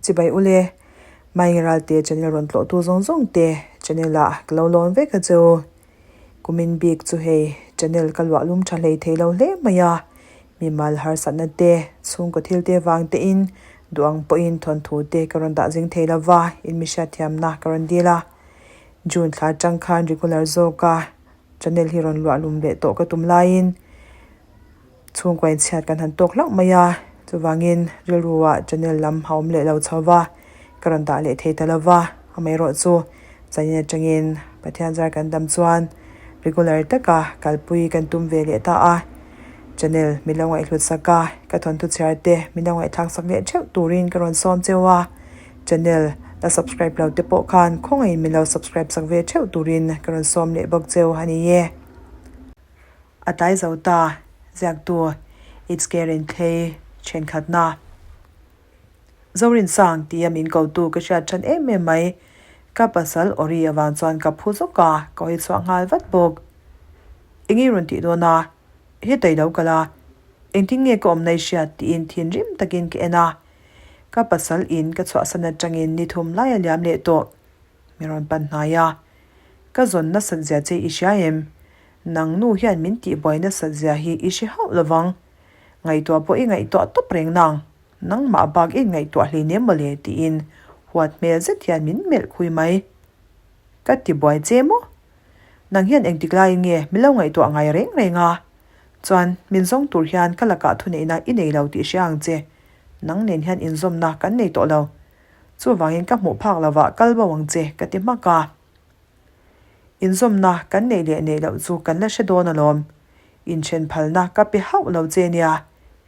Chibai ule, Maingeralte channel rawn tlawhtu zawng zawng te channel ah ka lo lawn vek a chu. Kumin bik chu hei channel ka luah lum tha hlei thei lo hle mai a, mimal harsatna te, chhungkaw thil te vang te in duh ang pawhin thawnthu te ka rawn dah zing thei lo va, in mi hriatthiamna ka rawn dil a. June thla atang khan regular zawk a channel hi rawn luah lum leh tawh ka tum laiin chhungkaw inchhiat kan han tawk hlauh mai a, chuvangin rilruah channel lam a awm leh lo chho va, ka rawn dah leh thei ta lo va, amaherawh chu zanin atangin Pathian zar kan dam chuan regular taka kalpui kan tum ve leh ta a, channel min lo ngaihhlut sak a, ka thawnthu chhiar te min lo ngaihthlak sak leh theuh turin ka rawn sawm cheu a, channel la subscribe lo te pawh khan khawngaihin min lo subscribe sak ve theuh turin ka rawn sawm leh bawk cheu a ni e. A tlai zo ta, ziaktu It's Karen Thlei thenkhatna. Zorinsang tia min kotu ka hriat than em em mai. Ka pasal Ori avang chuan ka phu zawk a, ka hawi chhuah nghal vat bawk. Eng i rawn tih dawn a? Hetah i lo kal a, engtin nge ka awmna i hriat tiin thinrim takin ka en a. Ka pasal in ka chhuahsan atangin ni thum lai a liam leh tawh. Mi rawn pan hnai a, Ka zawn nasat zia che i hria em? Nang nu hian min tihbuai nasat zia hi i hre hauh lovang. Ngaihtuah pawh i ngaihtuah tawp reng nang. Nangmah bak in ngaihtuah hleinem mawle tiin huat hmel zet hian min melh khui mai. Ka tibuai che maw? Nang hian engtik laiin nge min lo ngaihtuah ngai reng reng a? Chuan min zawng tur hian ka lakah thuneihna i nei lo tih hria ang che. Nang nen hian inzawmna kan nei tawh lo. Chuvangin ka hmuh phak lovah kal bo ang che ka ti hmak a. Inzawmna kan neih leh neih loh chu kan la hre dawn alawm. Inthen phalna ka pe hauh lo che nia,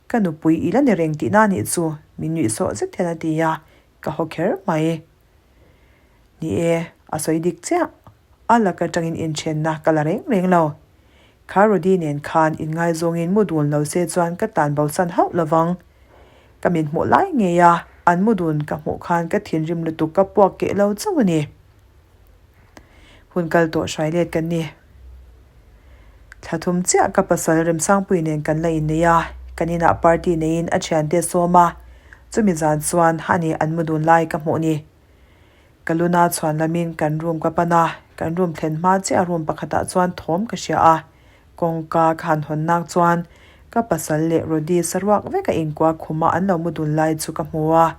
ka nupui i la ni reng tihna nih chu min nuih sawh zet hian a ti a, ka haw kher mai. Ni e, a sawi dik chiah. A lak atangin inthenna ka la reng reng lo. Kha Rody nen khan inngaizawngin mu dun lo se chuan ka tan bosan hauh lovang. Ka min hmuh lai ngei a, an mu dun ka hmuh khan ka thinrim lutuk ka puak keh lo chauh a ni. Hun kal tawh hrai let kan ni. Thla thum chiah ka pasal Remsangpui nen kan la innei a, kan inah party neiin a thiante sawm a, chumi zan chuan ani an mu dun lai ka hmuh ni. Ka luna chhuan lamin kan room ka pan a, kan room thlen hma chiah room pakhatah chuan thawm ka hria a, kawngka ka han hawn nak chuan ka pasal leh Rody saruak veka inkua khuma an lo mu dun lai chu ka hmu a,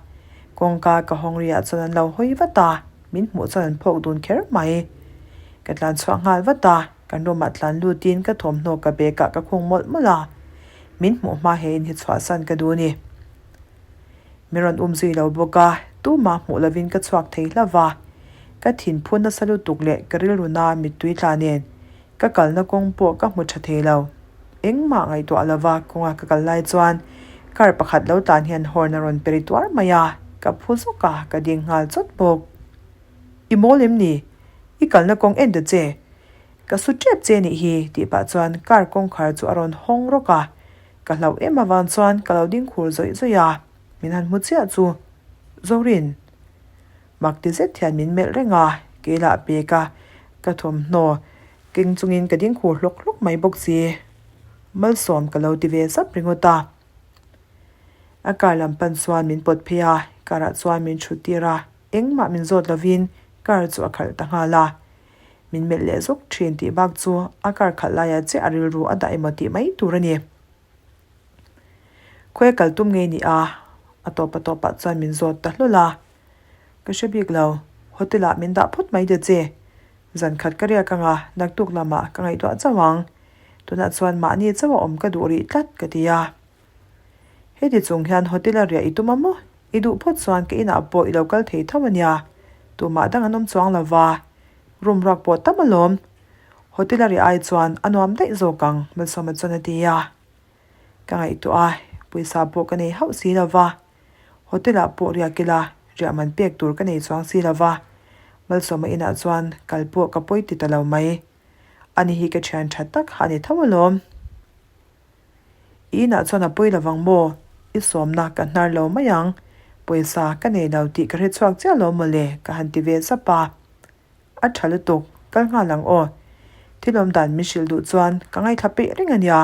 kawngka ka hawng riah chuan an lo hawi vat a, min hmuh chuan an phawk dun kher mai. Ka tlan chhuah nghal vat a, kan room ah tlan lutin ka thawmhnaw ka bag ah ka khung mawlh mawlh a, min hmuh hma he in hi chhuahsan ka duh a ni. Mi rawn um zui lo bawk a, tumah hmuh lovin ka chhuak thei hlauh va. Ka thinphu nasa lutuk leh ka rilru na mittui tla nen ka kalna kawng pawh ka hmu tha thei lo. Engmah ngaihtuah lova kawnga ka kal lai chuan car pakhat lo tlan hian horn a rawn pe ri tuar mai a, ka phu zawk a, ka ding nghal chawt bawk. I mawl em ni? I kalna kawng en ta che. Ka su tep che nih hi tih pah chuan car kawngkhar chu a rawn hawng rawk a, Ka hlauh em avang chuan ka lo ding khur zawih zawih a, min han hmu chiah chu Zorin mak ti zet hian min melh reng a, kei lah pek a, ka thawmhnaw keng chungin ka ding khur hlawk hlawk mai bawk si. Malsawm ka lo ti ve zap ringawt a. A car lam pan chuan min pawt phei a, car ah chuan min thut tir a, engmah min zawt lovin car chu a khalh ta nghal a. Min melh leh zawk thin tih bak chu a kar khalh laiah chiah a rilru a dah emaw tih mai tur a ni. Khawi a kal tum ngei ni a, a tawp a tawpah chuan min zawt ta hlawl a. Ka hre bik lo, hotel ah min dah phawt mai ta che. Zan khat ka riak anga naktuk lamah ka ngaihtuah chauh ang. Tunah chuan mahni chauh a awm ka duh rih tlat ka ti a. Heti chung hian hotel a riah i tum a maw? I duh phawt chuan ka inah pawh i lo kal thei tho a nia. Tumah dang an awm chuang lo va. Room ruak pawh tam alawm. Hotel a riah ai chuan a nuam daih zawk ang, Malsawma chuan a ti a. Ka ngaihtuah a, pawisa pawh ka nei hauh si lo va. Hotel ah pawh riak ila, riah man pek tur ka nei chuang si lo va. Malsawma inah chuan kal pawh ka pawi ti ta lo mai. Ani hi ka thian tha tak a ni tho alawm. I inah chuan a pawi lovang maw? I sawmna ka hnar lo mai ang. Pawisa ka nei lo tih ka hre chhuak chiah lo mawle ka han ti ve zap a. A tha lutuk, kal nghal ang aw. Thil awm dan min hrilh duh chuan ka ngaithla peih reng a nia.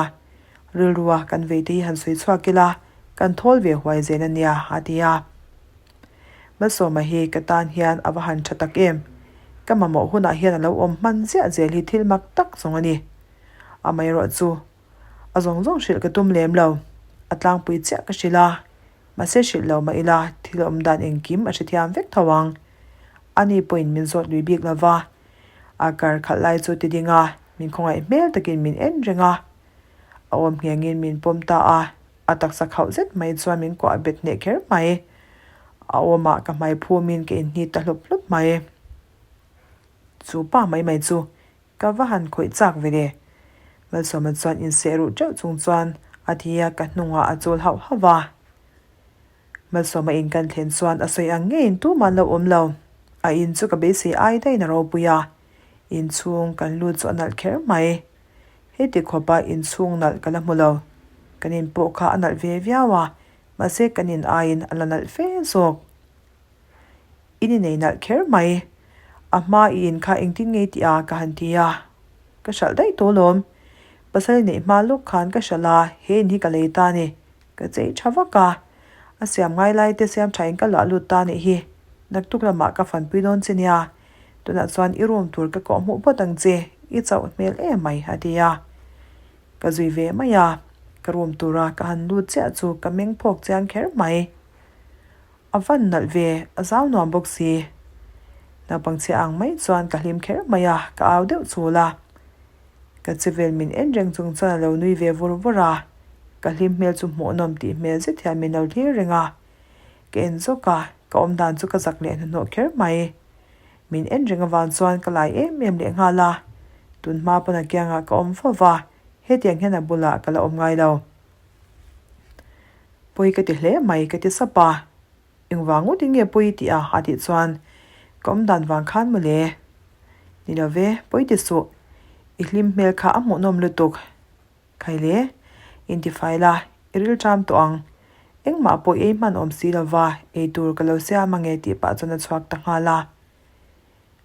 Rilrua kan vei te hi han sawi chhuak ila, kan thawl ve huai zel a nia a ti a. Malsawma hi ka tan hian a va han tha tak em. Ka mamawh hunah hian a lo awm hman ziah zel hi thil mak tak zawng a ni. Amaherawh chu a zawng zawng hrilh ka tum lem lo. A tlangpui chiah ka hrilh a, mahse hrilh lo mah ila thil awm dan engkim a hrethiam vek tho ang. Ani pawhin min zawt lui bik lo va, a kar khalh lai chu ti ding a, min khawngaih hmel takin min en reng a. A awm nghengin min pawm ta a, a taksa khauh zet mai chuan min kuah bet hneh kher mai. A awmah ka hmai phumin ka inhnit ta hlup hlup mai. Chu pa mai mai chu ka va han khawih chak ve le. Malsawma chuan inseh ruh teuh chung chuan a ti a, ka hnungah a chul hauh hauh va. Malsawma in kan thlen chuan a sawi ang ngeiin tumah an lo awm lo. A in chu ka beisei ai daihin a ropui a, inchhung kan lut chu a nalh kher mai. Heti khawpa inchhung nalh ka la hmu lo. Kan in pawh kha a nalh ve viau a, mahse kan in aiin a la nalh fe zawk. In inei nalh kher mai. A hma i in kha engtin nge i tih a? ka han ti a. Ka hralh daih tawh lawm. Pasal i neih hma lawk khan ka hralh a, he in hi ka lei ta a ni. Ka chei tha vak a, a siam ngai lai te siam thain ka luah lut ta nih hi. Naktuk lamah ka fanpui dawn che nia, tunah chuan i room tur ka kawh hmuh phawt ang che, i chauh hmel em mai a ti a. Ka zui ve mai a, ka room tura ka han lut chiah chu ka meng phawk chiang kher mai. A van nalh ve, a zau nuam bawk si. Naupang chhia ang mai chuan ka hlim kher mai a, ka au deuh chul a. Ka chevel min en reng chung chuan a lo nui ve vur vur a, ka hlim hmel chu hmuhnawm tih hmel zet hian min lo thlir reng a. Ka en zawk a, ka awm dan chu ka zak leh hnuhnawh kher mai. Min en reng avang chuan ka lai em em leh nghal a, tun hma pawn a kiangah ka awm fo va, hetiang hian a bulah ka la awm ngai lo. Pawi ka ti hle mai ka ti sap a. Engvang ngawtin nge pawi i tih a? a tih chuan ka awm dan vang khan mawle. Ni lo ve, pawi ti suh. I hlim hmel kha a hmuhnawm lutuk. Khaile, intifai la, i ril ṭam tawh ang. Engmah pawh i ei hman awm si lo va, ei tur ka lo siam ange tih pah chuan a chhuak ta nghal a.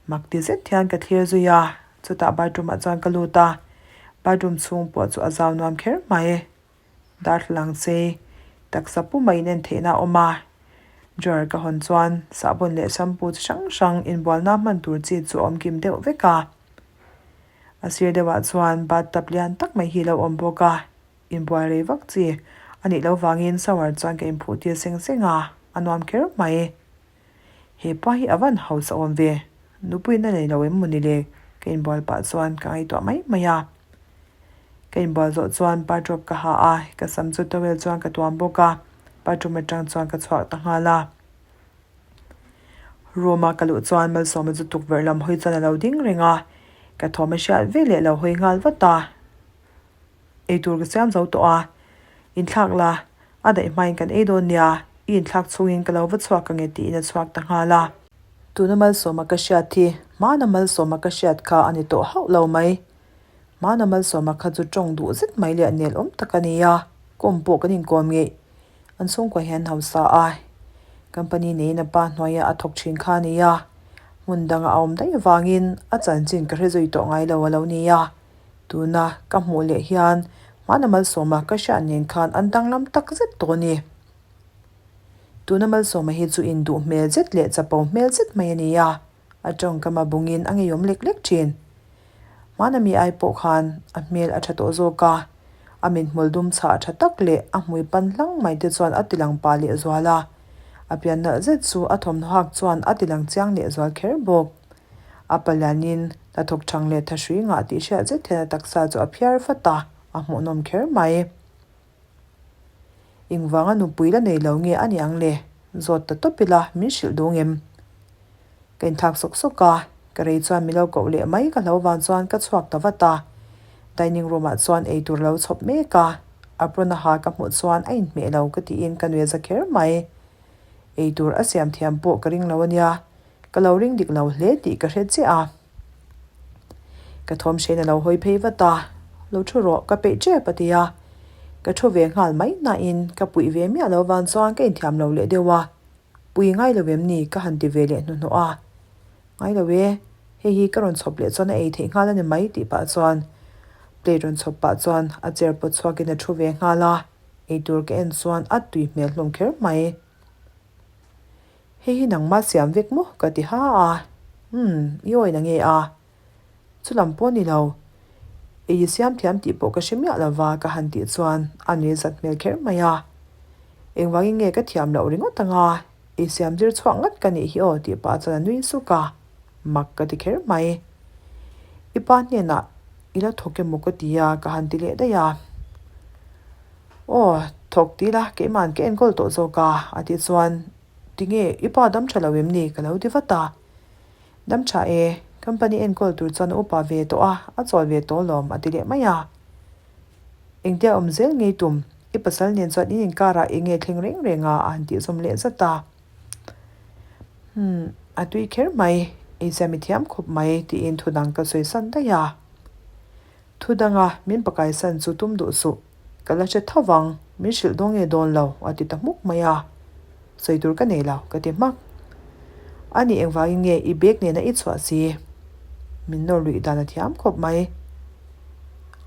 Mak ti zet hian ka thlir zui a, chutah bathroom ah chuan ka lut a, bathroom chhung pawh chu a zau nuam kher mai. Darthlalang chei taksa puma in en theihna a awm a, drawer ka hawn chuan sahbawn leh shampoo chi hrang hrang inbualna hman tur chi chu a awm kim deuh vek a. A sir deuhah chuan bathtub lian tak mai hi a lo awm bawk a, inbual rei vak chi a nih loh vangin shower chuan ka inphuh tir seng seng a, a nuam kher mai. He pa hi a van hausa awm ve, nupuiin a nei lo em mawni le? Ka inbual pah chuan ka ngaihtuah mai mai a. Ka inbual zawh chuan bathrobe ka ha a, ka sam chu towel chuan ka tuam bawk a, bathroom atang chuan ka chhuak ta nghal a. Room a ka luh chuan Malsawma chu tukverh lam hawi chuan a lo ding reng a, ka thawm a hriat ve leh lo hawi nghal vat a. Eitur ka siam zo tawh a, inthlak la, a daih hmain kan ei dawn nia, i inthlak chungin ka lo va chhuak ang e tiin a chhuak ta nghal a. Tuna Malsawma ka hriat hi hmana Malsawma ka hriat kha a ni tawh hauh lo mai. Hmana Malsawma kha chu tawng duh zet mai leh nel awm tak a ni a, kawm pawh kan inkawm ngeih. An chhungkua hian hausa a, company neiin a pa hnuaia a thawk thin kha a ni a, hmun danga a awm daih avangin a chanchin ka hre zui tawh ngai lo a lo ni a. Tuna ka hmuh leh hian hmana Malsawma ka hriat nen khan an danglam tak zet tawh a ni. Tuna Malsawma hi chu induh hmel zet leh chapo hmel zet mai a ni a, a tawngkam a bungin a ngeiawm lek lek thin. Hmana mi ai pawh khan a hmel a tha tawh zawk a, a mithmul dum chhah tha tak leh a hmui pan hlang mai te chuan a tilang pah lehzual a, a pian nalh zet chu a thawmhnaw hak chuan a tilang chiang lehzual kher bawk. A palianin hnathawk thang leh thahrui ngah tih hriat zet hian a taksa chu a phiar fat a, a hmuhnawm kher mai. Engvanga nupui la nei lo nge a ni ang le? Zawt ta tawp ila min hrilh duh ngem? Ka inthlak sawk sawk a, ka rei chuan min lo koh leh mai ka hlo vang chuan ka chhuak ta vat a. Dining room ah chuan eitur a lo chhawp mek a, apron a ha ka hmuh chuan a inhmeh lo ka tiin ka nuih a za kher mai. Eitur a siam thiam pawh ka ring lo a nia, Ka lo ring dik lo hle tih ka hre chiah a. Ka thawm hrein a lo hawi phei vat a, Lo thu rawh, ka peih tep a ti a. Ka thu ve nghal mai nain ka puih ve miah lo vang chuan ka inthiam lo leh deuh a. Pui ngai lo em ni ka han ti ve leh hnuhnawh a. Ngai lo e, hei hi ka rawn chhawp leh chuan a ei theih nghal a ni mai tih pah chuan plate rawn chhawp pah chuan a chair pawt chhuakin a thu ve nghal a, eitur ka en chuan a tui hmel hlawm kher mai. Hei hi nangmah siam vek maw? ka ti ha a. Umm, i awih na nge a? Chulam pawh ni lo. Ei i siam thiam tih pawh ka hre miah lo va ka han tih chuan a nui zat hmel kher mai a. Engvangin nge ka thiam loh ringawt anga ei siam zir chhuak ngat ka nih hi aw tih pah chuan a nui suk a, mak ka ti kher mai. I pa hnenah i la thawk emaw ka ti a ka han ti leh daih a. Aw, thawk ti la keimahn ka enkawl tawh zawk a a tih chuan tinge i pa dam tha lo em ni ka lo ti vat a. Dam tha e, company enkawl tur chuan a upa ve tawh a, a chawl ve tawh alawm a ti leh mai a. Engtia awm zel ngei tum, i pasal nen chuan in inkarah eng nge thleng reng reng a a han tih zawm leh zat a. Umm, a tui kher mai, eichhia mi thiam khawp mai tiin thu dang ka sawi san daih a. Thu danga min pakaisan chu tum duh suh. Ka la hre tho vang, min hrilh dawn nge dawn lo, a ti ta hmuk mai a. Sawi tur ka nei lo, ka ti hmak. A nih engvangin nge i bag nena i chhuah si? Min nawr luih dan a thiam khawp mai.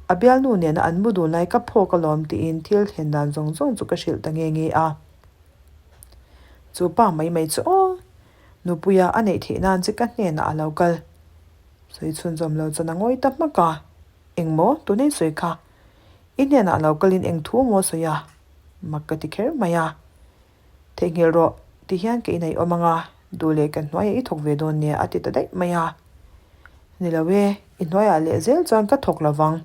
A bialnu nena an mu dun lai ka phawk alawm tiin thil thlen dan zawng zawng chu ka hrilh ta nge nge a. Chu pa mai mai chu aw, nupuia a neih theih nan che ka hnenah a lo kal. Sawi chhunzawm lo chuan a ngawi ta hmak a. Engmaw, tunei sawi kha. I hnenah lo kalin eng thu maw sawi a? Mak ka ti kher mai a. Theihnghilh rawh, ti hian ka inei awm ang a, duh leh kan hnuaiah i thawk ve dawn nia a ti ta daih mai a. Ni lo e, i hnuaiah leh zel chuan ka thawk lo vang.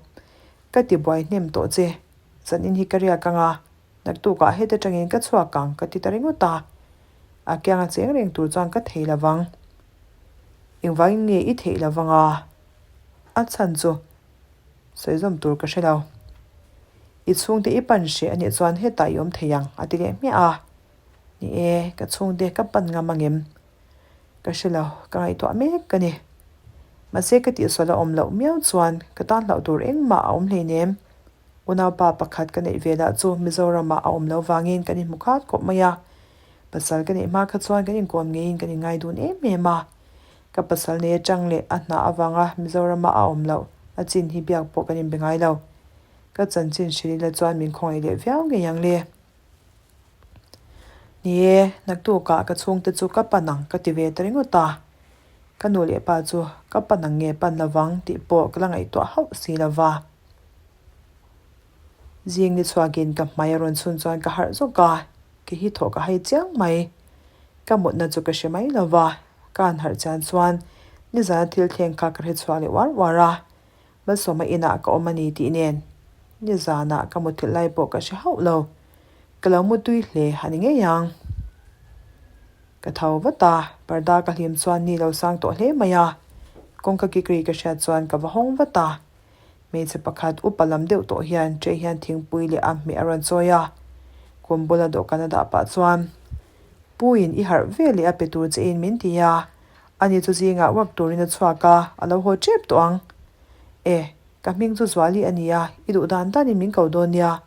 Ka ti buai hnem tawh che, zanin hi ka riak ang a, naktukah heta tangin ka chhuak ang ka ti ta ringawt a. A kianga cheng reng tur chuan ka thei lo vang. Engvangin nge i theih lo vang a? A chhan chu sawi zawm tur ka hre lo. I chhungte i pan hreh a nih chuan hetah i awm thei ang a ti leh hmiah a. Ni e, ka chhungte ka pan ngam angem? Ka hre lo, ka ngaihtuah mek ka ni. Mahse ka tihsual a awm loh miau chuan ka tan hlauh tur engmah a awm hleinem. Unaupa pakhat ka neih ve lah chu Mizoramah a awm lo vangin kan inhmu khat khawp mai a. Pasal ka neih hma kha chuan kan inkawm ngeiin kan inngai dun em em a. Ka pasal nei atang leh a hna avanga Mizorama a awm loh a chin hi biak pawh kan inbe ngai lo. Ka chanchin hrilh ila chuan min khawngaih leh viau ngei ang le. Ni e, naktukah ka chhungte chu ka pan ang ka ti ve ta ringawt a. Ka nu leh pa chu ka pan ang nge pan lovang tih pawh ka la ngaihtuah hauh si lova. Zing ni chhuakin ka hmai a rawn chhun chuan ka harh zawk a, kei hi thawh ka hai chiang mai. Ka mutna chu ka hre mai lo va, ka han harh chian chuan nizana thil thleng kha ka hre chhuak leh uar uar a, Malsawma inah ka awm a ni tih nen nizanah ka mutthilh lai pawh ka hre hauh lo, ka lo mutui hle a ni ngei ang. Ka tho vat a, parda ka hlim chuan ni lo sang tawh hle mai a, kawngka kikri ka hriat chuan ka va hawng vat a, Hmeichhe pakhat upa lam deuh tawh hian tray hian thingpui leh a hmeh a rawn chawi a, kum bula dawhkan a dah pah chuan Puiin i harh ve leh a pe tur che in min ti a, ani chu zingah work turin a chhuak a, a lo haw tep tawh ang. E, ka hming chu Zuali a nia, i duh dan danin min ko dawn nia,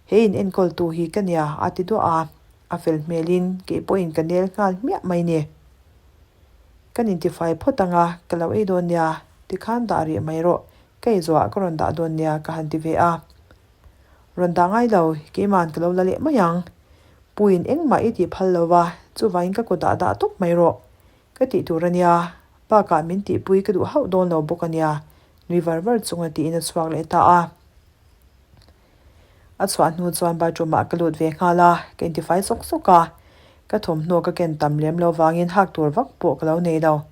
he in enkawl tu hi ka nia a ti duah a, a fel hmelin kei pawhin ka nel nghal hmiah mai ni. Kan intifai phawt ang a, ka lo ei dawn nia, tikhan dah rih mai rawh, ka ei zawhah ka rawn dah dawn nia ka han ti ve a. Rawn dah ngai lo, keima'n ka lo la leh mai ang. Puiin engmah i tih phal lo va, chuvangin ka kutah dah tawp mai rawh. Ka tih tur a nia, bakah min tihpui ka duh hauh dawn lo bawk a nia, nui var var chunga tiin a chhuak leh ta a. A chhuah hnu chuan bathroom ah ka lut ve nghal a, ka intifai sawk sawk a. Ka thawmhnaw ka ken tam lem lo vangin hak tur vak pawh ka lo nei lo.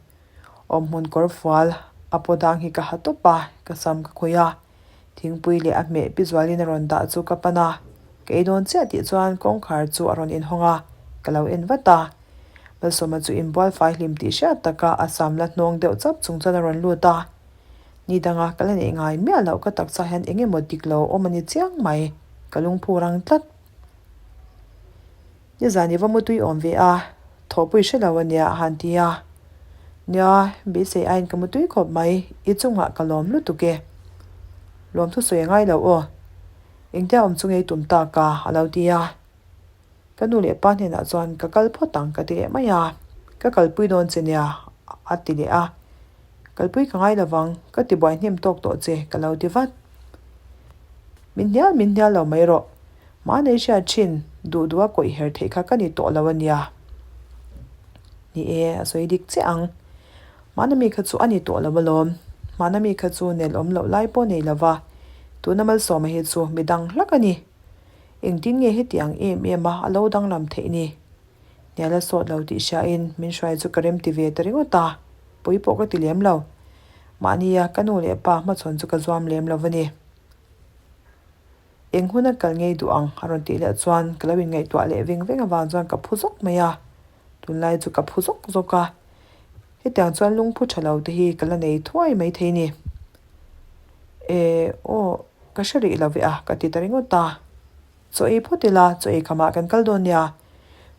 Awmhmun kawr fual a paw dang hi ka ha tawp a, ka sam ka khawih a. Thingpui leh a hmeh pi zualin a rawn dah chu ka pan a. Ka ei dawn chiah tih chuan kawngkhar chu a rawn inhawng a, ka lo en vat a. Malsawma chu inbual fai hlim tih hriat taka a sam la hnawng deuh chap chung chuan a rawn lut a. Ni danga ka la neih ngai miah loh ka taksa hian eng emaw dik lo awm a ni chiang mai, ka lungphu rang tlat. Nizan i va mutui awm ve a, thawhpui hre lo a nia a han ti a. Nia, beisei aiin ka mutui khawp mai, i chungah ka lawm lutuk e. Lawmthu sawi a ngai lo aw. Engtia awm chu ngei tum tak a, a lo ti a. Ka nu leh pa hnenah chuan ka kal phawt ang ka ti leh mai a, ka kalpui dawn che nia a ti leh a. Kalpui ka ngai lovang, ka ti buai hnem tawk tawh che ka lo ti vat. Min hnial min hnial lo mai rawh, mahni hriat thin duh duha kawih her theih kha ka ni tawh lo a nia. Ni e, a sawi dik chiah ang. Hmana mi kha chu a ni tawh lo alawm. Hmana mi kha chu nel awm loh lai pawh nei lo va, tuna Malsawma hi chu mi dang hlak a ni. Engtin nge heti ang em em a a lo danglam theih ni? Hnial a sawt lo tih hriain min hruai chu ka rem ti ve ta ringawt a, pui pawh ka ti lem lo. Mahnia ka nu leh pa hmachhawn chu ka zuam lem lo a ni. Eng hun a kal ngei duh ang a rawn tih leh chuan ka lo inngaihtuah leh veng veng avang chuan ka phu zawk mai a, tunlai chu ka phu zawk zawk a, hetiang chuan lungphu tha lo te hi ka la nei thuai mai thei ni. E aw ka hre rih lo ve a ka ti ta ringawt a, chaw ei phawt ila chaw ei khamah kan kal dawn nia,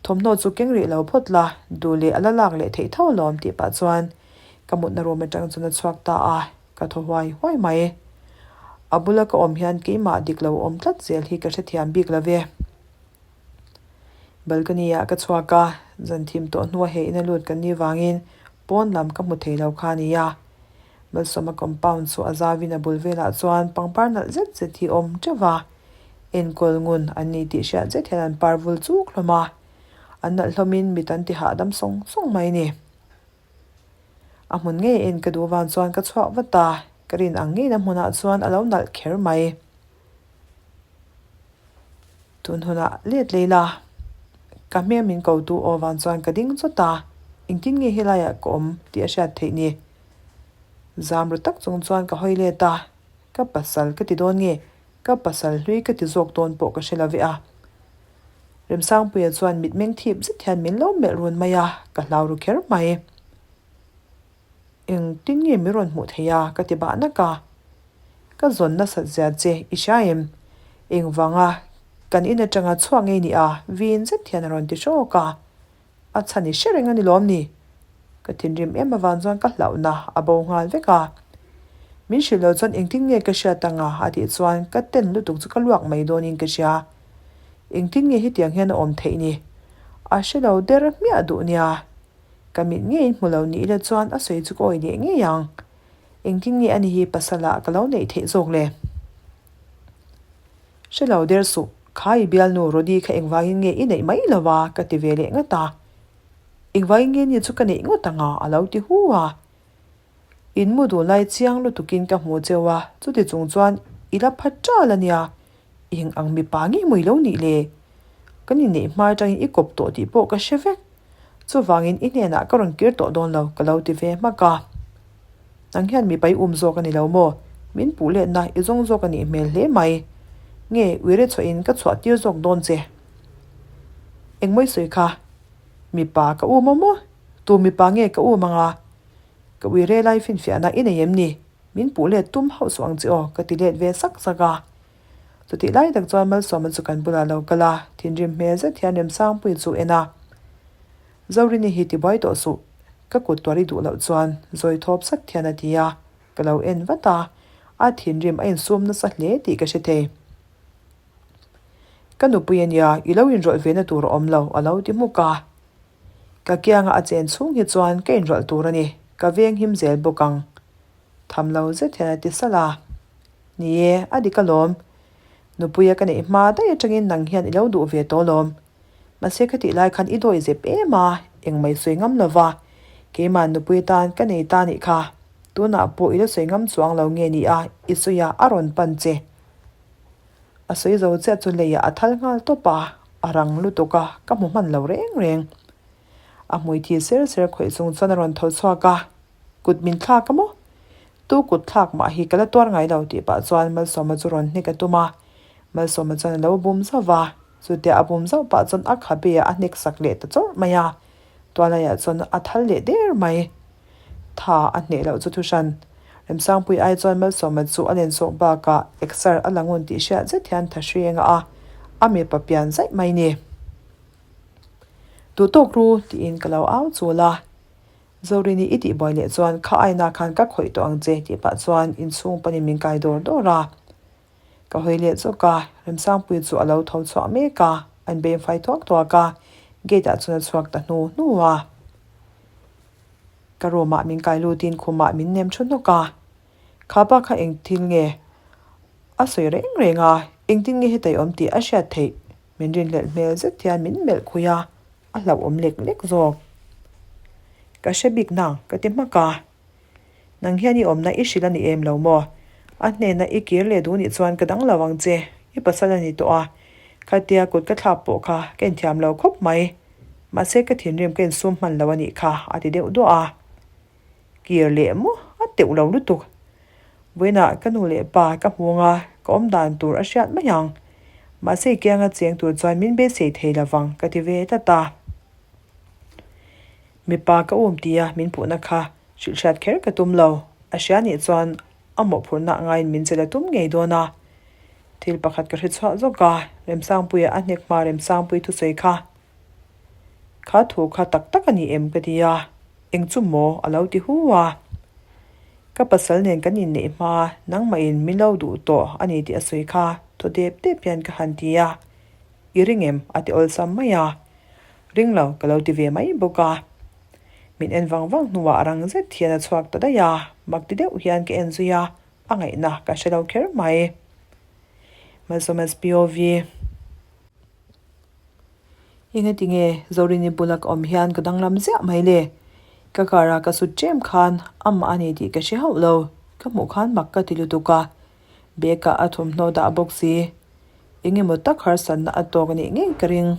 thawmhnaw chu keng rih lo phawt la, duh leh a la lak leh theih tho alawm tih pah chuan ka mutna room atang chuan a chhuak ta a. Ka thaw huai huai mai. A bula ka awm hian keimah dik lo awm tlat zel hi ka hrethiam bik lo ve. Balcony ah ka chhuak a, zan thim tawh hnua he ina lut kan nih vangin pawn lam ka hmu thei lo kha a ni a. Malsawma compound chu a zauin a bul velah chuan pangpar nalh zet zet hi awm teuh va, enkawl ngun an ni tih hriat zet hian an par vul chuk hlawm a, an nalh hlawmin mit an ti hahdam sawng sawng mai a ni. A hmun ngei en ka duh vang chuan ka chhuak vat a, ka rin ang ngeina hmunah chuan a lo nalh kher mai. Tun hunah let lei la, ka hmel min ko tu aw vang chuan ka ding chawt a, engtin nge helaiah ka awm tih a hriat theih ni. Zam ru tak chung chuan ka hawi let a, ka pasal ka ti dawn nge, ka pasal hlui ka ti zawk dawn pawh ka hre lo ve a. Remsangpuia chuan mitmeng thip zet hian min lo melh run mai a, ka hlau ru kher mai. Engtin nge min rawn hmuh thei a? ka ti bah nak a. Ka zawn nasat zia che i hria em? Engvanga kan in atanga chhuak ngei ni a? vin zet hian a rawn ti hrawk a. A chhan i hre reng a ni lawm ni? Ka thinrim em avang chuan ka hlauhna a bo nghal vek a. Min hrilh loh chuan engtin nge ka hriat anga a tih chuan ka ten lutuk chu ka luak mai dawnin ka hria. Engtin nge hetiang hian a awm theih ni? A hre lo der hmiah duh nia. Ka mit ngeiin hmu lo ni ila chuan a sawi chu ka awi leh ngei ang. Engtin nge ani hi pasal ah ka lo neih theih zawk le? Hre lo der suh, kha i bialnu Rody kha engvangin nge i neih mai lo a? ka ti ve leh ngat a. Engvangin nge ni chu ka neih ngawt ang a? a lo ti hu a. In mu dun lai chiang lutukin ka hmu cheu a, chuti chung chuan i la phat ṭal a nia. Eng ang mipa ngei maw i lo nih le? Kan inneih hma atangin i kawp tawh tih pawh ka hre vek. Chuvangin i hnenah ka rawn kir tawh dawn lo ka lo ti ve hmak a. Nang hian mipa i um zawk a ni lo maw? Min puh letna i zawng zawk a nih hmel hle mai. Nge uire chhuahin ka chhuah tir zawk dawn che? Engmawi sawi kha? Mipa ka um a maw? Tu mipa nge ka um anga? Ka uire lai finfiahna i nei em ni? Min puh let tum hauh suh ang che aw ka ti let ve sak sak a. Chutih lai tak chuan Malsawma chu kan bulah lo kal a, thinrim hmel zet hian Remsangpuii chu en a. Zorini hi tibuai tawh suh, ka kut tuar i duh loh chuan zawi thawp sat hian a ti a, ka lo en vat a, a thinrim a insum nasa hle tih ka hre thei. Ka nupui a nia, i lo inrawlh ve na tur a awm lo, a lo ti hmuk a. Ka kianga a chen chhung hi chuan ka inrawlh tur a ni, ka veng him zel bawk ang. Tham lo zet hian a ti salh a. Ni e, a dik alawm. Nupuia ka neih hma daih atangin nang hian i lo duh ve tawh alawm. Mahse ka tih lai khan i dawi zep em a, engmah i sawi ngam lo va. Keimah nupui tan ka nei ta nih kha. Tunah pawh i la sawi ngam chuang lo nge ni a, i sawi a, a rawn pan che. A sawi zo chiah chu leiah a thal nghal tawp a, a rang lutuk a, ka hmu hman lo reng reng. A hmui thi ser ser khawih chung chuan a rawn tho chhuak a. Kut min thlak a maw? Tu kut thlak mah hi ka la tuar ngai lo tih pah chuan Malsawma chu rawn hnek a tum a. Malsawma chuan a lo bum zauh va, chutia a bum zauh pah chuan a khabe ah a hnek sak leh ta chawrh mai a. Tualaiah chuan a thal leh der mai. Tha a hneh loh chu thuhran. Remsangpui ai chuan Malsawma chu a len sawk bakah exer a la ngun tih hriat zet hian tha hrieng a a, a mipa pian zaih mai ni. Duh tawk ru tiin ka lo au chul a. Zorini i tihbuai leh chuan kha aina khan ka khawih tawh ang che tih pah chuan inchhung panin min kai dawr dawr a. Ka hawi leh zawk a, Remsangpuii chu a lo tho chhuah mek a, an beng fai thuak thuak a, gate ah chuan a chhuak ta hnu hnu a. Ka room ah min kai lutin khumah min nem thu hnawk a, Kha pa kha eng thil nge a sawi reng reng a, engtin nge heta i awm tih a hriat theih? Min rinhlelh hmel zet hian min melh khui a. A hlauhawm lek lek zawk. Ka hre bik nang, ka ti hmak a. Nang hian i awmna i hrilh a ni em lo maw? A hnena i kir leh duh nih chuan ka dang lo ang che, i pasal a ni tawh a. Khatia kut ka thlak pawh kha ka inthiam lo khawp mai. Mahse ka thinrim ka insum hman lo a nih kha, a ti deuh duah a. Kir leh maw? A teuh lo lutuk. Vawiinah ka nu leh pa ka hmu anga ka awm dan tur a hriat mai ang. Mahse i kianga cheng tur chuan min beisei thei lo vang ka ti ve tlat a. Mipa ka um tia min puhna kha hrilh hriat kher ka tum lo. A hria nih chuan a mawhphurhna ngaiin min che la tum ngei dawn a. Thil pakhat ka hre chhuah zawk a, Remsangpuia a hnek hma Remsangpui thusawi kha. Kha thu kha tak tak a ni em ka ti a, eng chu maw a lo ti hu a. Ka pasal nen kan inneih hma nangmahin min lo duh tawh a ni tih a sawi kha thaw dep dep hian ka han ti a, I ring em? a ti awlsam mai a. Ring lo ka lo ti ve mai bawk a. Min en vang vang hnuah a rang zet hian a chhuak ta daih a, mak ti deuh hian ka en zui a, a ngaihna ka hre lo kher mai. Malsawmas POV. Engati nge Zorini bula ka awm hian ka danglam ziah mai le? Ka car a ka sut ṭem khan amah a ni tih ka hre hauh lo, ka hmuh khan mak ka ti lutuk a, bag ah a thawmhnaw dah bawk si. Engemaw tak harsatna a tawk a nih ngei ka ring.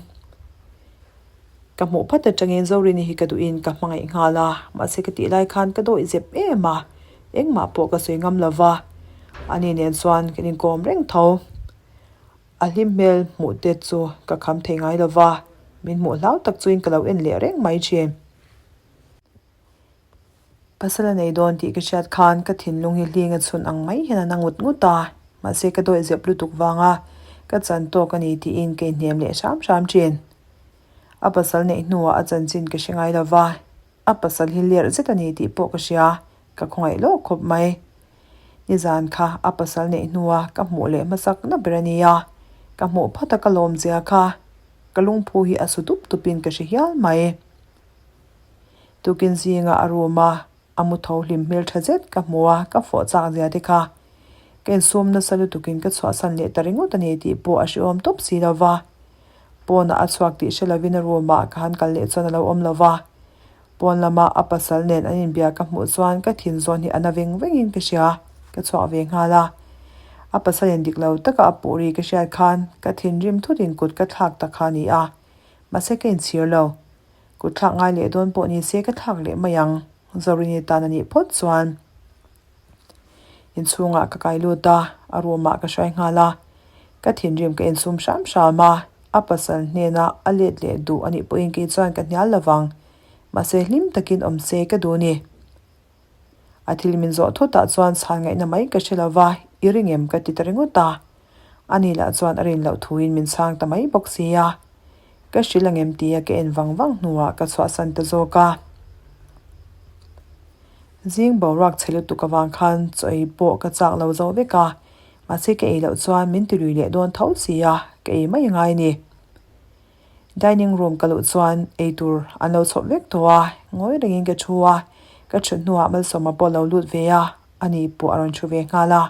Ka hmuh phat atangin Zorini hi ka duhin ka hmangaih nghal a, mahse ka tih lai khan ka dawih zep em a, engmah pawh ka sawi ngam lo va, ani nen chuan kan inkawm reng tho. A hlim hmel hmuh te chu ka kham thei ngai lo va, min hmuh hlau tak chuin ka lo en leh reng mai thin. Pasal a nei dawn tih ka hriat khan ka thinlung hi hling a chhun ang mai hian a na ngut ngut a, mahse ka dawih zep lutuk vanga ka chan tawk a ni tiin ka inhnem leh hram hram thin. A pasal neih hnuah a chanchin ka hre ngai lo va, A pasal hi lerh zet a ni tih pawh ka hria, ka khawngaih lawk khawp mai. Nizan kha a pasal neih hnua ka hmuh leh hmasak na ber a nia, ka hmuh phawt a ka lawm zia kha ka lungphu hi a su dup dupin ka hre hial mai. Tukin zinga a room a a mu tho hlim hmel tha zet ka hmu a, ka fawh chak zia te kha ka insum nasa lutukin ka chhuahsan leh ta ringawt a ni tih pawh a hrehawm tawp si lo va. Pawnah a chhuak tih hre lovin a room ah ka han kal leh chuan a lo awm lo va. Pawn lama a pasal nen an inbia ka hmuh chuan ka thin zawn hi a na veng vengin ka hria, ka chhuak ve nghal a. A pasalin dik lo taka a puh ri ka hriat khan ka thinrim thutin kut ka thlak ta kha a ni a, mahse ka inchhir lo. Kut thlak ngai leh dawn pawh ni se ka thlak leh mai ang, Zorini tan a nih phawt chuan. Inchhungah ka kai lut a, a room ah ka hruai nghal a. Ka thinrim ka insum hram hram a, a pasal hnena a let leh duh a nih pawhin kei chuan ka hnial lo vang. Mahse hlim takin awm se ka duh a ni. A thil min zawh thutah chuan chhan ngaihna mai ka hre lo va, i ring em ka ti ta ringawt a. Ani lah chuan a rin loh thuin min chhang ta mai bawk si a. Ka hrilh angem tia ka en vang vang hnuah ka chhuahsan ta zawk a. Zing boruak chhe lutuk avang khan chaw ei pawh ka chak lo zo vek a, mahse ka ei loh chuan min ti lui leh dawn tho si a, ka ei mai angai a ni. Dining room ka luh chuan ei tur an lo chhawp vek tawh a, ngawi rengin ka thu a, ka thut hnuah Malsawma pawh a lo lut ve a, ani pawh a rawn thu ve nghal a.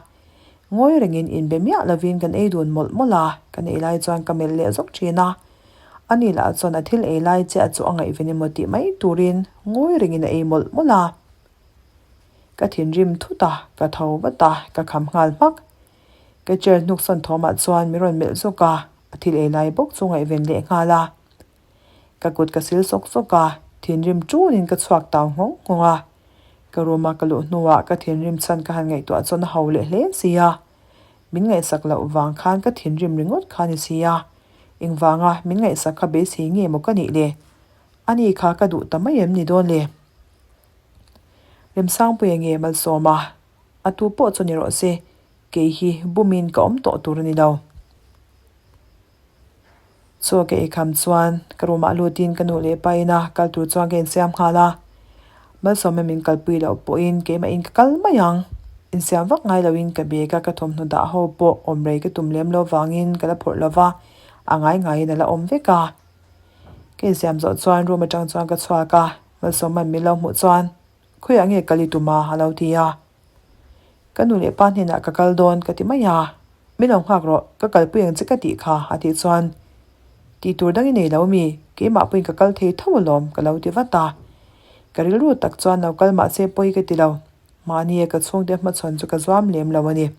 Ngawi rengin inbe miah lovin kan ei dun mawlh mawlh a, kan ei lai chuan ka melh leh zawk thin a. Ani lah chuan a thil ei lai chiah chu a ngaihven emaw tih mai turin ngawi rengin a ei mawlh mawlh a. Ka thinrim thut a, ka tho vat a, ka kham nghal hmak. Ka chair hnuk sawn thawmah chuan min rawn melh zawk a, a thil ei lai bawk chu ngaihven leh nghal a. Ka kut ka sil sawk sawk a, thinrim tunin ka chhuak tau nghawng nghawng a. Ka room a ka luh hnuah ka thinrim chhan ka han ngaihtuah chuan a ho leh hle si a. Min ngaihsak loh vang khan ka thinrim ringawt kha ni si a. Engvanga min ngaihsak kha beisei nge maw ka nih le? Ani kha ka duh ta mai em ni dawn le? Remsangpuia nge Malsawma? A tu pawh chu ni rawh se, kei hi bumin ka awm tawh tur a ni lo. Chaw ka ei kham chuan ka room ah lutin ka nu leh pa ina kal tur chuan ka insiam nghal a, Malsawma min kalpui loh pawhin keimah in ka kal mai ang. Insiam vak ngai loin ka bag a ka thawmhnaw dah ho pawh awm rei ka tum lem lo vangin ka la phawrh lo va, a ngai ngaiin a la awm vek a. Ka insiam zawh chuan room atang chuan ka chhuak a, Malsawma'n min lo hmuh chuan Khawiah nge kal i tum a? a lo ti a. Ka nu leh pa hnenah ka kal dawn ka ti mai a, min lo nghak rawh, ka kalpui ang che ka tih kha a tih chuan tih tur dang i nei lo mi, keimah pawhin ka kal thei tho alawm ka lo ti vat a. Ka rilru tak chuan lo kal mahse pawi ka ti lo. Mahni a ka chhungte hmachhawn chu ka zuam lem lo a ni.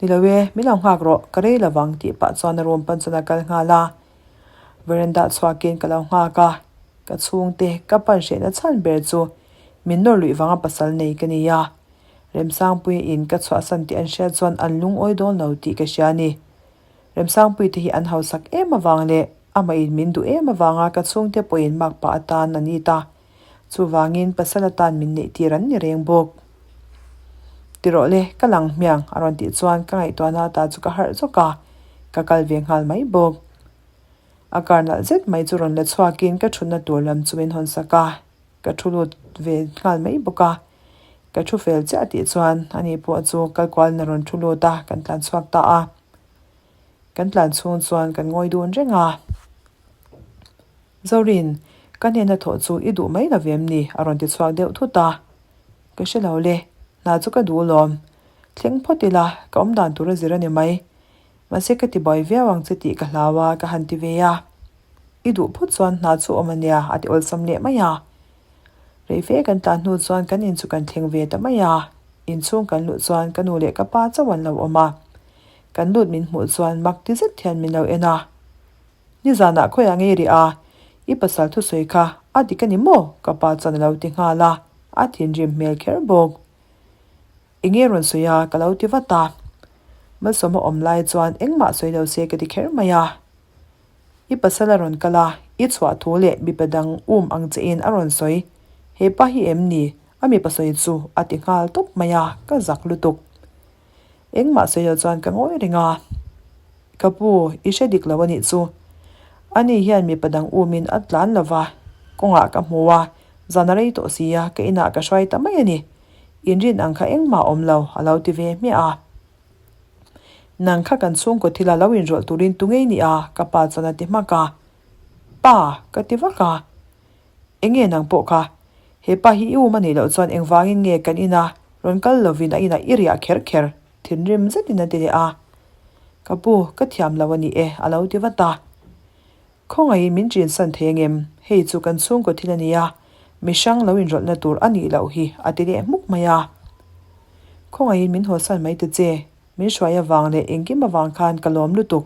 Ni lo e, min lo nghak rawh, ka rei lovang tih pah chuan a room pan chuan a kal nghal a. Veranda chhuakin ka lo nghak a, ka chhungte ka pan hrehna chhan ber chu min nawr luih vanga pasal nei ka ni a. Remsangpuia in ka chhuahsan tih an hriat chuan an lungawi dawn lo tih ka hria a ni. Remsangpuite hi an hausak em avang leh amah in min duh em avanga ka chhungte pawhin makpa atan an it a. Chuvangin pasal atan min neih tir an ni reng bawk. Ti rawh le, ka lang hmiang a rawn tih chuan ka ngaihtuahna ata chu ka harh zawk a, ka kal ve nghal mai bawk. A kar nalh zet mai chu rawn la chhuakin ka thutna tur lam chu min hawn sak a, ka thu lut ve nghal mai bawk a. Ka thu fel chiah tih chuan ani pawh chu kal kualin a rawn thu lut a, kan tlan chhuak ta a. Kan tlan chhung chuan kan ngawi dun reng a. Zorin, ka hnena thawh chu i duh mai lo vem ni? a rawn ti chhuak deuh thut a. Ka hre lo le, hna chu ka duh lawm. Thleng phawt ila, ka awm dan tur a zir a ni mai. Mahse ka ti buai viau ang che tih ka hlau a, ka han ti ve a. I duh phawt chuan hna chu awm a nia, a ti awlsam leh mai a. Rei fe kan tlan hnu chuan kan in chu kan thleng ve ta mai a. Inchhung kan luh chuan ka nu leh ka pa chauh an lo awm a. Kan lut min hmuh chuan mak ti zet hian min lo en a. Nizanah khawiah ngei rih a, i pasal thusawi kha a dik a ni maw? ka pa chuan a lo ti nghal a, a thinrim hmel kher bawk. Enge rawn sawi a? ka lo ti vat a. Malsawma awm lai chuan engmah sawi lo se ka ti kher mai a. I pasal a rawn kal a, i chhuah thu leh mipa dang um ang che in a rawn sawi. He pa hi em ni? A mipa sawi chu a ti nghal tawp mai a, ka zak lutuk. Engmah sawi lo chuan ka ngawi reng a. Ka pu, i hre dik lo a nih chu. Ani hian mipa dang umin a tlan lo va, kawngah ka hmu a, zan a rei tawh si a, ka inah ka hruai ta mai a ni. Inrin ang kha engmah a awm lo, a lo ti ve hmiah a. Nang kha kan chhungkaw thila lo inrawlh turin tu ngei ni a, ka pa chuan a ti hmak a. Pa, ka ti vak a. Enge nang pawh kha? He pa hi i um a nih loh chuan engvangin nge kan ina rawn kal lovin a inah i riah kher kher? Thinrim zetin a ti leh a. Ka pu, ka thiam lo a ni e, a lo ti vat a. Khawngaihin min ṭinsan thei angem? Hei chu kan chhungkaw thil a ni a, mi hrang lo inrawlhna tur a nih loh hi, a ti leh hmuk mai a. Khawngaihin min hawsan mai ta che, min hruai avang leh engkim avang khan ka lawm lutuk,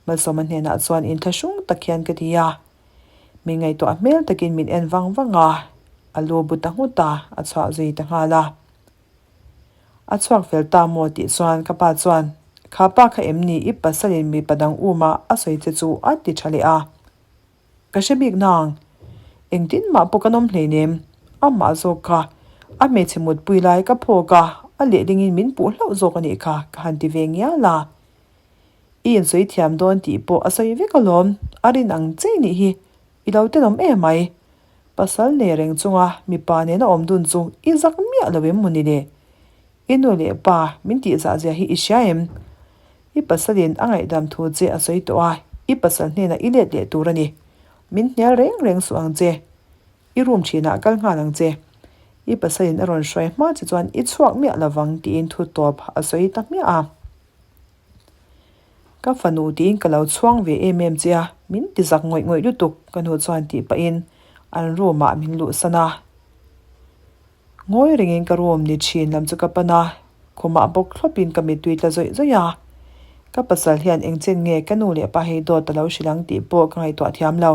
Malsawma hnenah chuan inthlahrung tak hian ka ti a. Min ngaihtuah hmel takin min en vang vang a, a lu bu ta nghut a, a chhuah zui ta nghal a. A chhuak fel ta maw tih chuan ka pa chuan, Kha pa kha em ni i pasalin mipa dang um a, a sawi che chu a ti tha leh a. Ka hre bik nang, engtin mah pawh kan awm hleinem, amah zawk kha a hmeichhe mutpui lai ka phawk a, a lehlingin min puh hlauh zawk a nih kha ka han ti ve ngial a. I insawi thiam dawn tih pawh a sawi vek alawm, a rin ang che nih hi, i lo tenawm em mai. Pasal nei reng chunga mipa nena awm dun chu i zak miah lo em mawni le? I nu leh pa min tih zah zia hi i hria em? I pasalin a ngaihdam thu che a sawi tawh a, i pasal hnenah i let leh tur a ni. Min hnial reng reng suh ang che. I room thinah kal nghal ang che. I pasalin a rawn hruai hma che chuan i chhuak miah lovang tiin thu tawp a sawi ta hmiah a. Ka fanu tiin ka lo chhuang ve em em che a, min ti zak ngawih ngawih lutuk ka nu chuan tih pahin an room ah min luhsan a. Ngawi rengin ka room ni thin lam chu ka pan a, khumah bawk thlawpin ka mittui tla zawih zawih a. Ka pasal hian engchen nge ka nu leh pa hei dawt a lo hrilh ang tih pawh ka ngaihtuah thiam lo.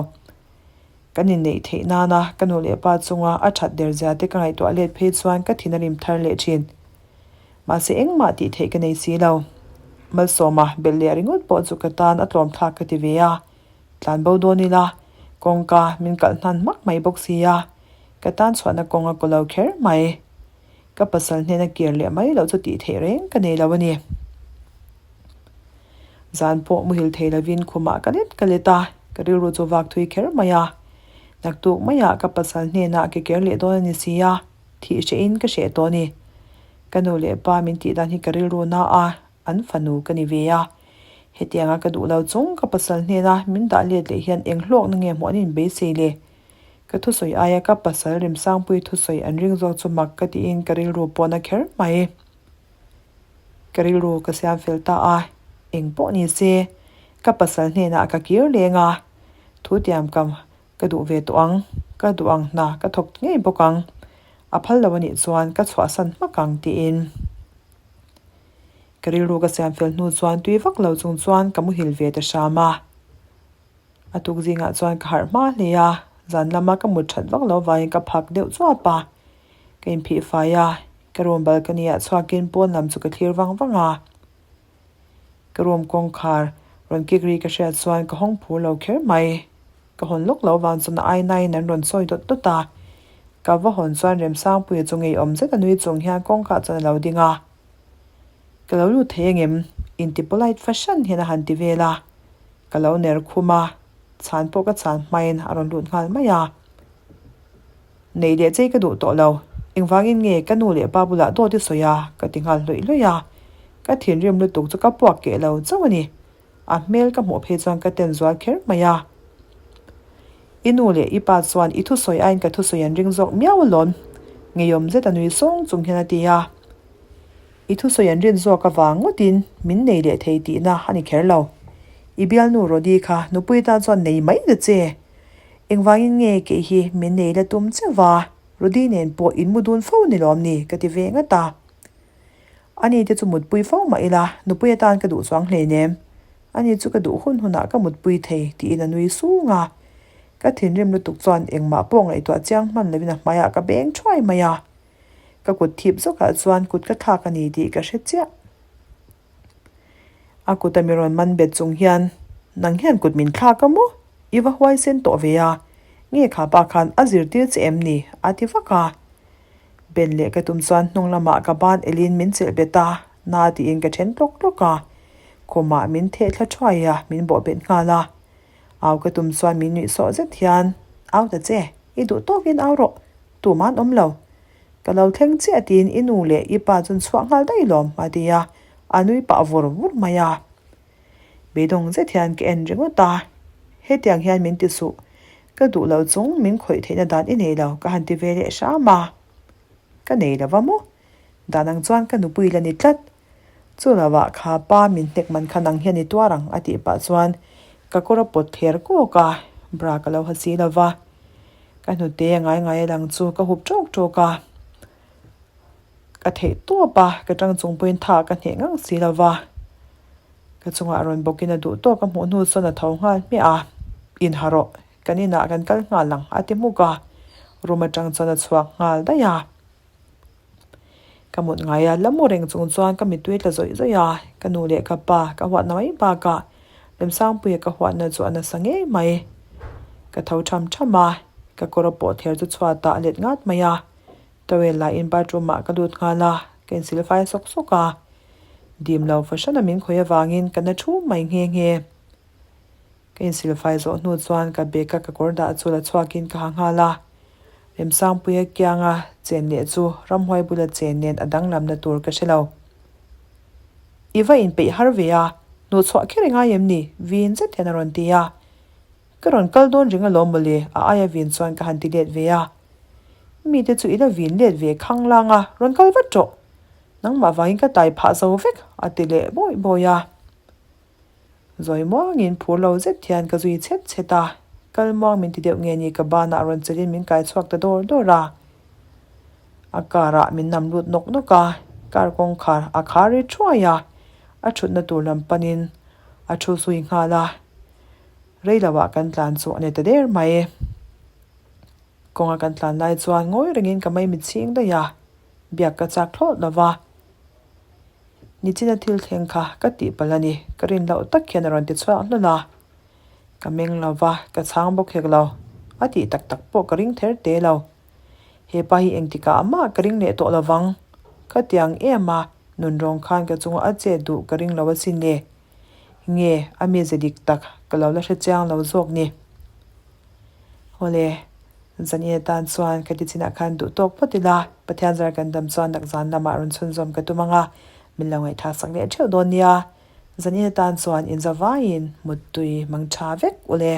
Kan inneih theih nana ka nu leh pa chunga a that der zia te ka ngaihtuah let phei chuan ka thin a rim thar leh thin. Mahse engmah tih theih ka nei si lo. Malsawma belh leh ringawt pawh chu ka tan a tlawm thlak ka ti ve a. Tlan bo dawn ila, kawngka min kalh hnan hmak mai bawk si a, ka tan chhuahna kawng a kaw lo kher mai. Ka pasal hnena kir leh mai loh chu tih theih reng ka nei lo a ni. Zan pawh muhil thei lovin khumah ka let ka let a, ka rilru chu vak thui kher mai a. Naktuk maiah ka pasal hnenah ke ker leh dawn a ni si a. Thih hrehin ka hreh tawh a ni. Ka nu leh pa min tih dan hi ka rilru na a, an fanu ka ni ve a. Hetianga ka duh lo chung ka pasal hnena min dah let leh hian eng hlawkna nge hmuh an inbeisei le? Ka thusawi aia ka pasal Remsangpui thusawi an ring zawk chu mak ka tiin ka rilru pawh na kher mai. Ka rilru ka siam fel ta a, eng pawh ni se, ka pasal hnenah ka kir leng a, thu tiamkam. Ka duh ve tawh ang, ka duh ang hna ka thawk ngei bawk ang, a phal lo anih chuan ka chhuahsan hmak ang tiin. Ka rilru ka siam fel hnu chuan tui vak lo chung chuan ka muhil ve ta hram a. A tuk zingah chuan ka harh hma hle a, zan lama ka mut that vak lo vangin ka phak deuh chuap a. Ka inphih fai a, ka room balcony ah chhuakin pawn lam chu ka thlir vang vang a. Ka room kawngkhar rawn kik ri ka hriat chuan ka hawng phur lo kher mai. Ka hawn lawk lo vang chuan a ainain an rawn sawi dawt dawt a. Ka va hawn chuan Remsangpuia chu ngeiawm zet a nui chung hian kawngkah chuan a lo ding a. Ka lo lut thei angem? Inti polite fahran hian a han ti vel a. Ka lo ner khum a, chhan pawh ka chhan hmain a rawn lut nghal mai a. Nei leh chei ka duh tawh lo. Engvangin nge ka nu leh pa bulah dawt i sawi a? Ka ti nghal hlawih hlawih a. Ka thinrim lutuk chu ka puak keh lo chauh a ni. A hmel ka hmuh phei chuan ka ten zual kher mai a. I nu leh i pa chuan i thusawi aiin ka thusawi an ring zawk miau alawm, ngeiawm zet a nui sawng chung hian a ti a. I thusawi an rin zawk avang ngawtin min nei leh thei tihna a ni kher lo. I bialnu Rody kha nupui tan chuan nei mai ta che. Engvangin nge kei hi min nei la tum cheuh va, Rody nen pawh in mu dun fo ni lawm ni ka ti ve ngat a. Ani te chu mutpui fo mah ila nupui atan ka duh chuang hleinem. Ani chu ka duh hun hunah ka mutpui thei tiin a nui sung a. Ka thinrim lutuk chuan engmah pawh ngaihtuah chiang hman lovin a hmaiah ka beng thuai mai a. Ka kut thip zawkah chuan kut ka thlak a ni tih ka hre chiah. A kut a mi rawn man bet chung hian, Nang hian kut min thlak a maw? I va huaisen tawh ve a, nge kha pa khan a zirtir che em ni? a ti vak a. Ben leh ka tum chuan hnung lamah ka ban elin min chelh bet a, na tiin ka then tlawk tlawk a. Khumah min theh thla thuai a, min bawh bet nghal a. Au ka tum chuan min nuih sawh zet hian, Au ta che, i duh tawkin au rawh, tum an awm lo. Ka lo thleng chiah tiin i nu leh i pa chuan chhuah nghal daih lawm, a ti a, a nui pah vur vur mai a. Beidawng zet hian ka en ringawt a, hetiang hian min ti suh, ka duh lo chung min khawih theihna dan i nei lo ka han ti ve leh hram a. Ka nei lo va maw? Dan ang chuan ka nupui la ni tlat. Chu lovah kha pa min hnek man kha nang hian i tuar ang a tih pah chuan ka kawr a pawt thler kawk a, bra ka lo ha si lo va. Ka hnute a ngai ngai a lang chu ka hup tawk tawk a, ka theih tawp a, ka tang chung pawhin tha ka hneh ngang si lo va. Ka chungah rawn bawkin a duh tawk a hmuh hnu chuan a tho nghal hmiah a, In ha rawh, kan inah kan kal nghal ang a ti hmuk a, room atang chuan a chhuak nghal daih a. Ka mut ngai a, la mu reng chung chuan ka mittui tla zawih zawih a, ka nu leh ka pa ka huatna mai bakah Remsangpuia ka huatna chu a nasa ngei mai. Ka tho tham tham a, ka kawr a pawh ther chu chhuatah a let ngat mai a, towel la in bathroom ah ka lut nghal a, ka insil fai sawk sawk a, dim lo fahran a min khawih avangin ka na thu mai nghe nghe. Ka insilfai zawh hnu chuan ka bag a ka kawr dah chu la chhuakin ka ha nghal a. Remsangpuia kianga chen leh chu ramhuai bula chen nen a danglamna tur ka hre lo. I va inpeih har ve a, hnuhchhuah kher i ngai em ni? Vin zet hian a rawn ti a. Ka rawn kal dawn ring alawm mawle, a aia vin chuan ka han ti let ve a. Mite chu i la vin let ve khang lang a, rawn kal vat rawh. Nangmah vangin ka tai phah zo vek, a ti leh bawi bawi a. Zawi muangin phur lo zet hian ka zui chhet chhet a, kal muang min ti deuh nge ni ka banah rawn chelin min kai chhuak ta dawr dawr a. A car ah min nam lut nawk nawk a, car kawngkhar a khar ri thuai a, a thutna tur lam panin a thu zui nghal a, rei lo ah kan tlan chu a ni ta der mai. Kawnga kan tlan lai chuan ngawi rengin ka maimit chhing daih a, biak ka chak thlawt lo va. Nichina thil thleng kha ka tih palh a ni, ka rin loh tak hian a rawn ti chhuak hlawl a. Ka meng lo va, ka chhang bawk hek lo. A tih tak tak pawh ka ring ther te lo. He pa hi engtikah mah ka ring leh tawh lo vang. Ka tiang em a, nunrawng khan ka chunga a chet duh ka ring lo asin le. Nge a mize dik tak ka lo la hre chiang lo zawk ni. Awle, zan in atan chuan ka ti chinah khan duh tawk phawt ila, Pathian zar kan dam chuan nak zan lamah rawn chhunzawm ka tum ang a, min lo ngaihthah sak leh theuh dawn nia. Zan in atan chuan inzavaiin muttui mang tha vek ule.